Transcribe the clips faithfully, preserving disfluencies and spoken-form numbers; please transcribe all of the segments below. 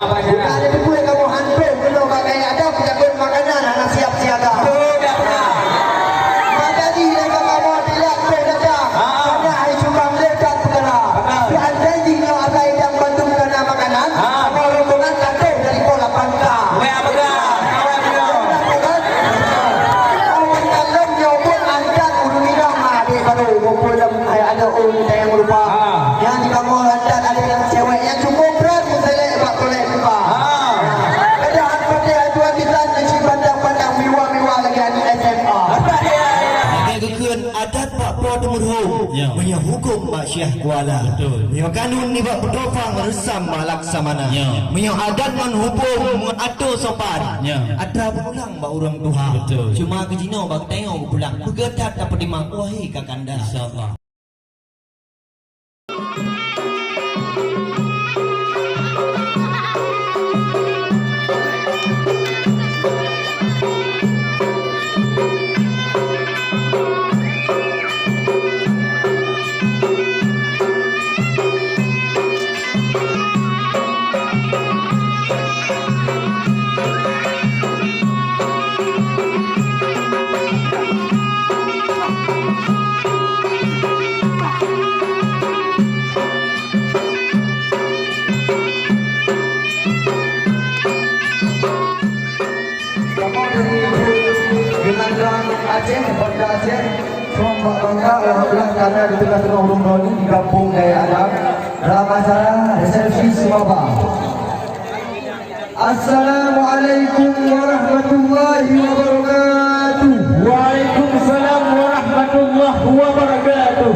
Bukan ada duit kamu hantu, kena pakai ada pejabat makanan, hana siap siaga. Betul, dah pernah. Maka di leka kamu tidak boleh datang. Ah. Karena hari sumpah melekat perkara. Betul. Di antai di nyo agai dan bantu karena makanan, ah, kamu rombongan jatuh dari pol lapan K. Weh, apa kah? Kawan dia. Kawan kandung nyo pun angkat urun inong, ah, adik baru, kumpul dalam ayah ada urun tayang rupa. Ah. Yang di kamu angkat adik yang cewek yang cukup berat, muselek bak tolek muka. Ah. Padahal pakai aduan di sana, si pandang-pandang miwa-miwa lagi anak S M A. Apa dia? Lagèe geukheun adat bak po teumeuruhom, ya, meunyoe huköm bak Syekh Kuala. Betul. Meunyoe kanun nibak peutopang reusam bak Laksamana. Ya. Meunyoe adat ngon huköm ngon atô sopan. Ya. Atra beurulang bak ureueng tuha. Betul. Cuma keu jinoe bak tanyoe geupulang. Peugah that tapeutimang, wahé kakanda. Insya Allah. Kamoe dari Ibu Geulandrang Aceh, Banda Aceh, seumoga bangga, alhamdulillah, karena di tengah-tengah ureueng droeneuh di Kampung Gaya Adam dalam acara resepsi sumaba. Assalamualaikum warahmatullahi wabarakatuh. Waalaikumsalam warahmatullahi wabarakatuh.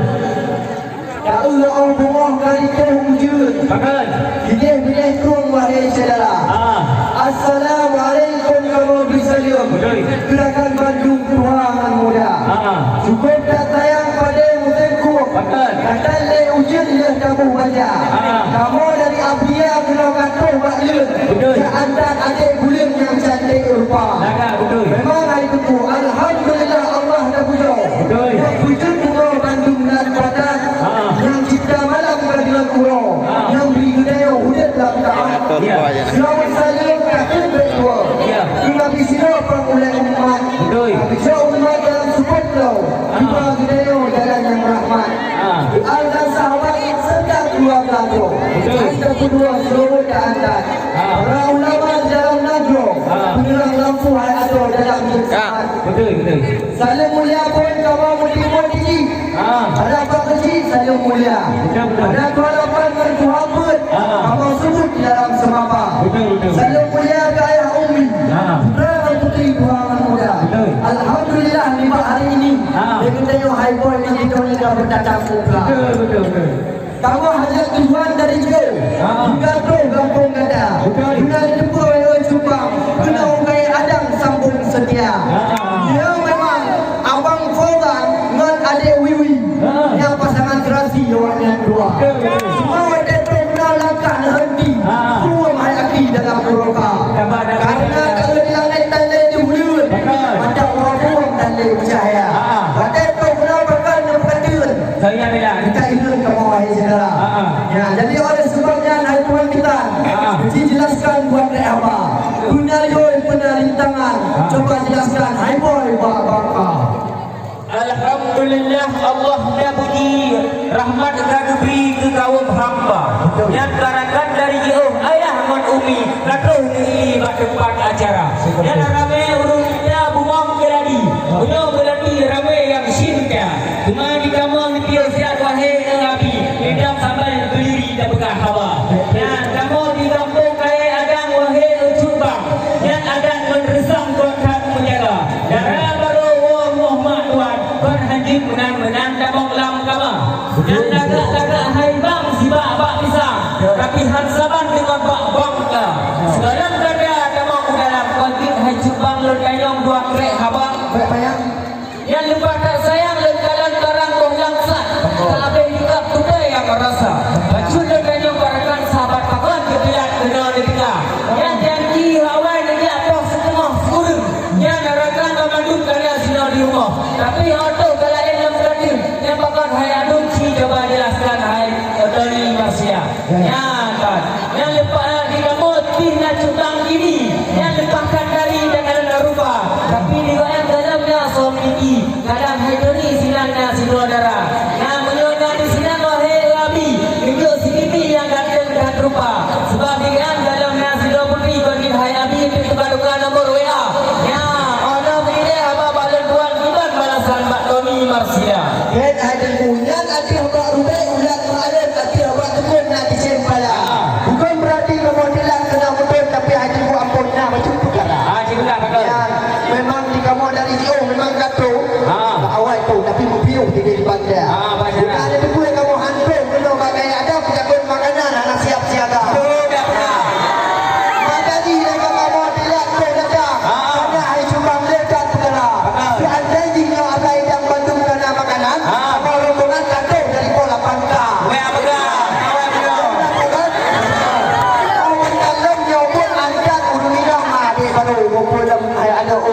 Taeu laôt beungoh ka jitôh ujeuen. Pakon? Binéh-binéh krueng wahé syedara. Ah. Assalamualaikum kamoe bri saleuem. Beutôi. Keu rakan bandum tuha ngon muda. Ah. Cukôp that sayang padé muteungku. Pakon? Ka that lé ujeuen lheueh taboh baja. Ah. Kamoe dari Abia keunoe ka trôh bak leueng. Beutôi. Ka antat adék buleuen nyang cantik rupa. Lagak, beutôi. Memang hai Teungku, alhamdulillah Allah tapujoe. Beutôi. Nyang peujeuet bunoe bandum nan patat. Ha. Nyang cipta malam ka deungon uroe. Ha. Nyang bri geutanyoe udép lam taat. Ya. Seulaweuet saleuem ka keuneuk bèk tuwoe. Ya. Keu Nabi sidroe pang ulèe umat. Beutôi. Ka geujok umat dalam seupôt lom. Ha. Geuba geutanyoe jalan nyang rahmat. Ha. Doa dan sahabat serta keluarga droe. Beutôi. Hai tapeuduek seulaweuet dan antat. Ha. Para ulama di dalam nanggroe. Ha. Peuneurang lampu hai adoe dalam jeuet. Ya. Beutôi, beutôi. Saleuem mulia pun kamoe meutimon diri. Ah. Ada Pak Keuchik, saleuem mulia. Betul, betul. Ada Tuan Lapan ngon Tuha Peuet, ah, kamoe seubut di dalam seumapa. Betul, betul. Saleuem mulia keu Ayah Umi. Ah. Putra ngon putri tuha ngon muda. Betul. Alhamdulillah, nibak hari ini, ah, di geutanyoe hai boy ngon geutanyoe ka beutatap muka. Betul, betul, betul. Kamoe hana tujuan dari jauh, ah, hingga troh gampông gata. Betul. Guna jiteupeu, eh, Cut Bang, keunoe gaya adang sambông seutia. Ah. Ya, memang Abang Fauzan ngon Adek Wiwi, ah, nyang pasangan serasi awaknyan dua. Betul, betul. Cuma watèe troh guna langkah neuhenti, ah, dua hai aki dalam puroka. Sabar, sabar. Karena kalau di langèt tandai di buleuen, betul, mata ureueng buông tandai beucahya. Ah. Watèe troh guna bakal neupeukateueng. Saya bela. Kita ingat kamu, wahai syedara. Ah, ah. Ya, jadi oleh sebab nyan, hai tuan kita, ah, ah, dijelaskan buat naik haba. Betul. Beuna yoi, beuna rintangan. Ah. Coba jelaskan, hai boy, bak bangka. Alhamdulillah, Allah tapuji, rahmat ka geubri keu kawöm hamba. Betul. Nyang ka rakan dari jiôh ayah ngon umi, ka troh neuié bak teumpat acara. Betul. Nyang ramé ureueng kita bungong keuladi. Ah. Bunoe beulati ramé nyang cinta. Teuma di kamoe neupiôh siat wahé e Abi, lidang sambai beuliri tapeugah haba. Nyan kamoe di gampông kayèe adang wahé e Cut Bang, nyan adat ngon reusam kon that meujaga. Dara barô woe moh mak tuan, kon hanjeuet meunan-meunan tamong lam kama. Nyan tagak-tagak hai bang sibak bak pisang, tapi han saban deungon bak bangka. Sigohlom gata tamong u dalam, kon jeuet hai Cut Bang lôn tanyong dua krek haba. Bèk payah. Nyang leubeh that sayang lôn kalon barang boh nyang sat. Ka abéh jikab teuntèe nyang rasa. Bacut lôn tanyong bak rakan sahabat pakon keu pilat keunoe neuteuka. Nyang janji awai neujak poh siteungoh sikureueng. Nyan rakan banmandum ka na sinoe di rumoh. Tapi oto ka laén lam gaki. Nyang pakon hai aduen ci coba jelaskan hai Tony Marsia. Nyan kan. Nyang leupah di kamoe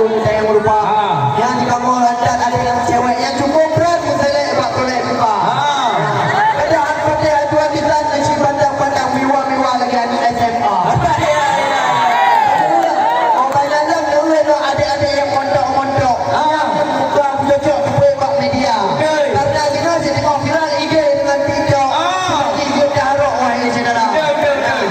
Sayang rupa. Ha. Nyang di kamoe rantat adoe nyang cewek nyang cukup brat meuselek bak tolek muka. Ha. Padahai patéh aturan di tan nasi pandang-pandang mewah-mewah lagi aneuk S M A. Ya, ya, ya. Orang dalam dulu adek-adek nyang montok-montok. Ha. Nyang muka cocok keubah bak media. Betul. Karena kita sitengah viral I G dengan TikTok. Ha. Seperti ikut taharok wahai syedara. Betul, betul, betul.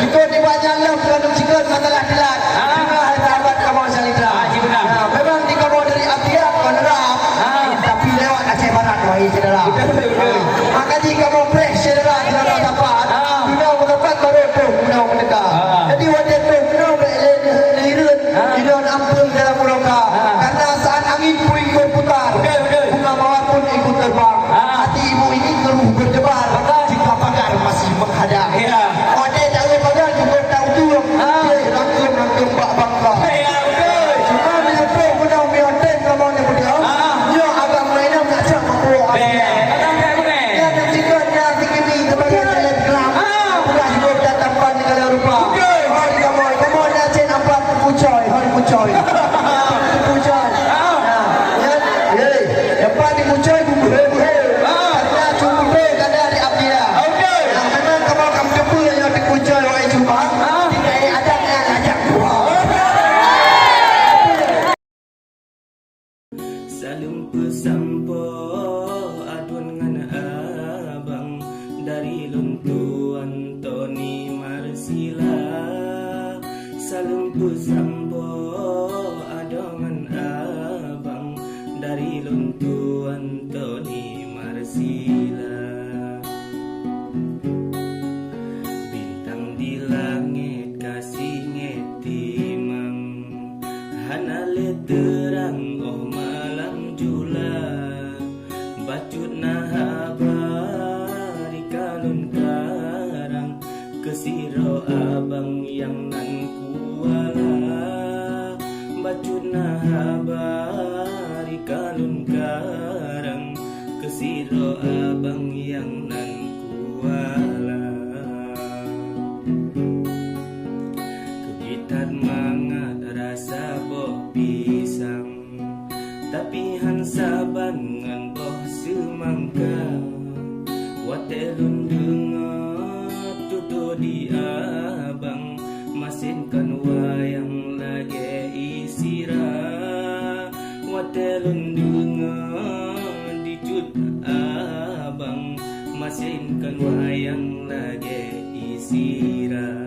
Ikut di banyak lom kalau sikot masalah telat. Ah. Hai sahabat kamoe Salitra. Ah, ji beuna. Nah, memang di kamoe dari Abdiak, Konram, ah, tapi lewat Aceh Barat, wahai syedara. Betul, betul, betul. Ah, maka di kamoe preh syedara, syedara sapat. Ah. Guna meusapat baru tu, guna meudeka. Ah. Jadi, watèe tu, guna bèk lé-, lé-, lirut, ah, di dalam ampung dalam uroka. Ah. Karena saat angin pun ikut putar, betul, betul, bunga mawar pun ikut terbang. Ah. Hati ibu ini keruh berdebar, betul, jika pagar masih menghadang. Ya. Watèe taeu pagar juga tak utuh. Ah. Eh, rangkeum-rangkeum bak bangka. Ya, betul. Cuma meunyoe trok guna miyueb tem kamoe nyang muda. Ah. Nyoe agam lainnya ngajak mampu. Ya, betul, betul. Ya, dan juga dia tinggi ni sebagai selebgram. Ah. Udah juga dah tampan segala rupa. Betul. Hari kamoe, kamoe dah cek nampak kucoi, hari kucoi. Kucoi. Ah. Nah, ya, hei, nampak di kucoi, bubuhe-buhe. Ah. Karena cuma ada di Abdiya. Okey. Nah, memang kamoe ka meuteupeu nyoe teukucoi wahai Jubah. Ah. Di kayèe adat nyang ajak dua. Saleuem peusampoe aduen ngon abang dari lôn tuan Tony Marsila. Saleuem peusampoe aduen ngon abang dari lôn tuan Tony Marsila. Bintang di langét ka singét timang, hana lé teurang óh malam jula. Bacut na haba di kalon karang, keu sidroe abang nyang nan Kuala. Bacut na haba di kalon karang, keu sidroe abang nyang nan Kuala. Keubiet that mangat rasa boh pisang, tapi han saban ngon boh seumangka. Watèe lôn deungoe tutoe di abang, masen kon wayang lagèe i sira. Watèe lôn deungoe di cut abang, masen kon wayang lagèe i sira.